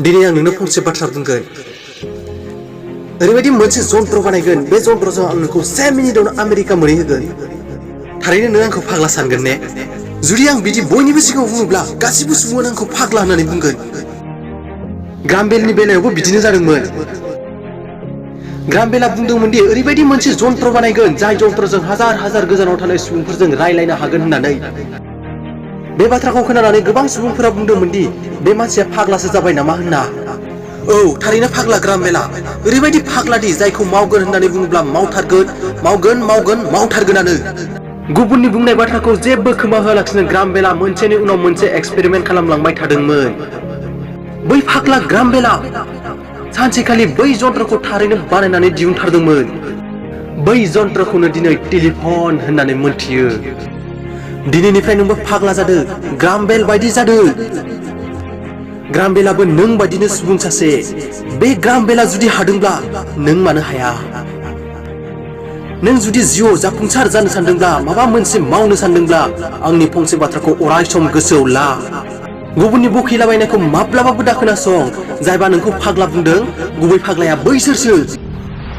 दिनै आं नोंनो फंसे बाथ्रा बुंगोन ओरैबायदि मोनसे जन्त्र बानायगोन बे जन्त्रजों आं नोंखौ 1 मिनिटावनो आमेरिका मोनहैहोगोन थारैनो नों आंखौ फाग्ला सानगोन ने जुदि आं बिदि बयनिबो सिगाङाव बुङोब्ला गासिबो सुबुङानो आंखौ फाग्ला होननानै बुंगोन ग्राहाम बेलनि बेलायावबो बिदिनो जादोंमोन ग्राहाम बेलआ बुंदोंमोन दि ओरैबायदि मोनसे जन्त्र बानायगोन जाय जन्त्रजों हाजार हाजार गोजानाव थानाय सुबुंफोरजों रायलायनो हागोन होननानै बे बाथ्राखौ खोनानानै गोबां सुबुंफोरा बुंदोंमोन दि बे मानसिया फाग्लासो जाबाय नामा होनना औ थारैनो फाग्ला ग्राहाम बेलआ ओरैबायदि फाग्ला दि जायखौ मावगोन होननानै बुङोब्ला मावथारगोनानो गुबुननि बुंनाय बाथ्राखौ जेबो खोमा होआलासिनो ग्राहाम बेलआ मोनसेनि उनाव मोनसे एक्सपेरिमेन्ट खालामलांबाय थादोंमोन बै फाग्ला ग्राहाम बेलआ सानसेखालि बै जन्त्रखौ थारैनो बानायनानै दिहुनथारदोंमोन बै जन्त्रखौनो दिनै टेलिफन होननानै मोनथियो दिनैनिफ्राय नोंबो फाग्ला जादों ग्राहाम बेल बायदि जादों ग्राहाम बेलआबो नों बायदिनो सुबुं सासे बे ग्राहाम बेलआ जुदि हादोंब्ला नों मानो हाया नों जुदि जिउआव जाफुंसार जानो सानदोंब्ला माबा मोनसे मावनो सानदोंब्ला आंनि फंसे बाथ्राखौ अराय सम गोसोआव ला गुबुननि बखिलाबायनायखौ माब्लाबाबो दाखोनासं जायबा नोंखौ फाग्ला बुंदों गुबै फाग्लाया बैसोरसो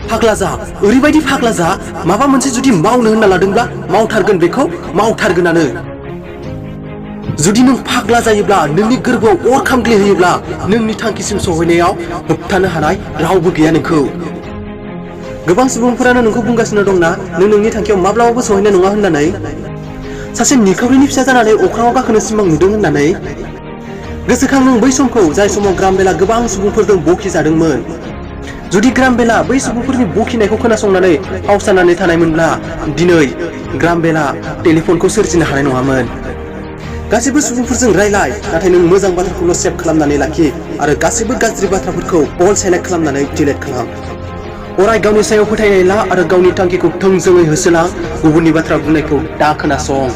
फाग्ला जा ओरैबायदि फाग्ला जा माबा मोनसे जुदि मावनो होनना लादोंब्ला मावथारगोन बेखौ मावथारगोनानो जुदि नों फाग्ला जायोब्ला नोंनि गोरबोआव अर खामग्लिहोयोब्ला नोंनि थांखिसिम सहैनायाव होबथानो हानाय रावबो गैया नोंखौ गोबां सुबुंफोरानो नोंखौ बुंगासिनो दंना नों नोंनि थांखियाव माब्लाबाबो सहैनाय नङा होननानै सासे निखावरिनि फिसा जानानै अख्राङाव गाखोनो सिमां नुदों होननानै गोसोखां नों बै समखौ जाय समाव ग्राहाम बेलआ गोबां सुबुंफोरजों बखिजादोंमोन जुदि ग्राहाम बेलआ बै सुबुंफोरनि बखिनायखौ खोनासंनानै फावसारनानै थानायमोनब्ला दिनै ग्राहाम बेलआ टेलिफनखौ सोरजिनो हानाय नङामोन गासैबो सुबुंफोरजों रायलाय नाथाय नों मोजां बाथ्राखौल' सेभ खालामनानै लाखि आरो गासैबो गाज्रि बाथ्राफोरखौ अल सेलेक्ट खालामनानै डिलीट खालाम अराय गावनि सायाव फोथायनाय ला आरो गावनि थांखिखौ थोंजोङै होसोलां गुबुननि बाथ्रा बुंनायखौ दा खोनासं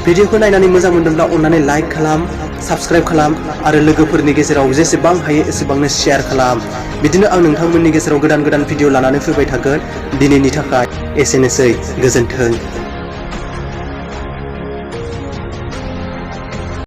भिडिअखौ नायनानै मोजां मोनदोंब्ला अन्नानै लाइक खालाम साबस्क्राइब खालाम आरो लोगोफोरनि गेजेराव जेसेबां हायो एसेबांनो शेयार खालाम बिदिनो आं नोंथांमोननि गेजेराव गोदान भिडिअ लानानै फैबाय थागोन दिनैनि थाखाय एसेनोसै गोजोन्थों।